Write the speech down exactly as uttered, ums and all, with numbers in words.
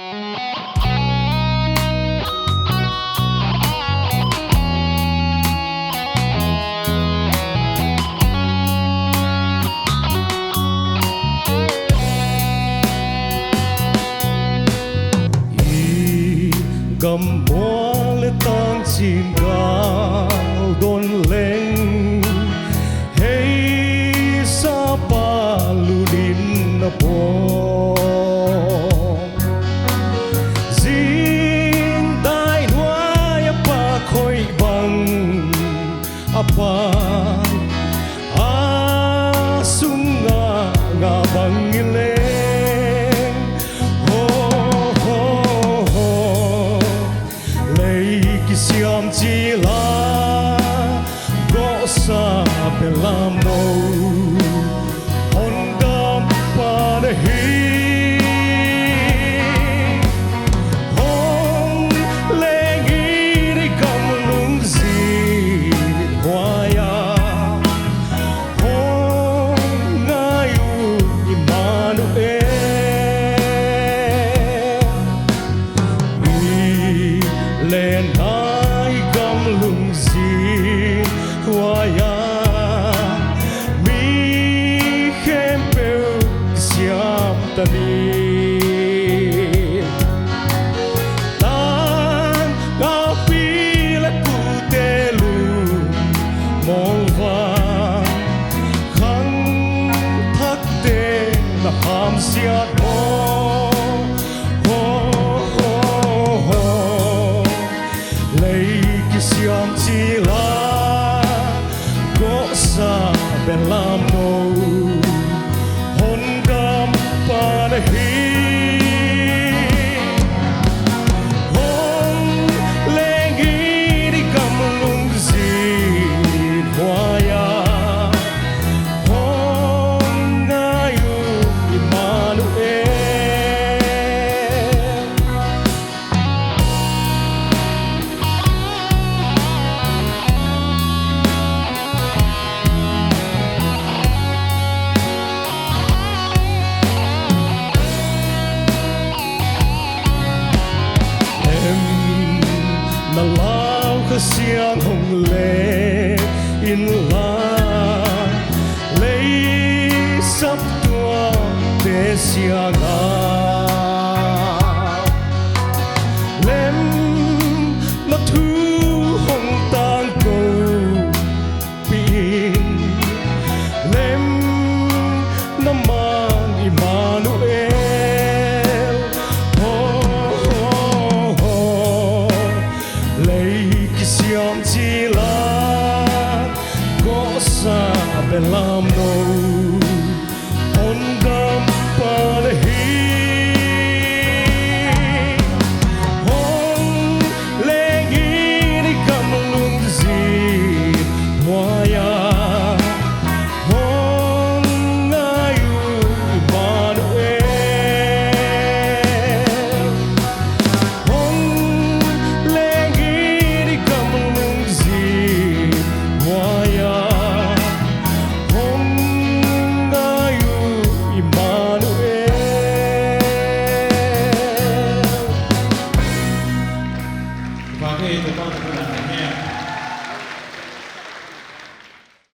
I gam mual leh tang chin gal don leng, hei sapa lut in a pawt. Zingtai nuai a pa khoi bang a pa, a sung a nga bang i leng. Ho, ho, ho. Lei kisiam chil a, gohsa belam nou, hon dam pan ahi. Hong leng i di gam lungzin huai a, hong ngai un Immanuel. I leng i gam lungzin huai a, mi khempeuh siam ta ni. Tangngaupi leh pute lungmawl va, khangthakte na hamsiat maw. Ho, ho, ho, ho. Lei kisiam chil a, gohsa belam nou, hon dam pan ahi. Hong leng i di gam lungzin huai a, hong ngai un Immanuel. Em, na lau Kha Siangthou hong leh in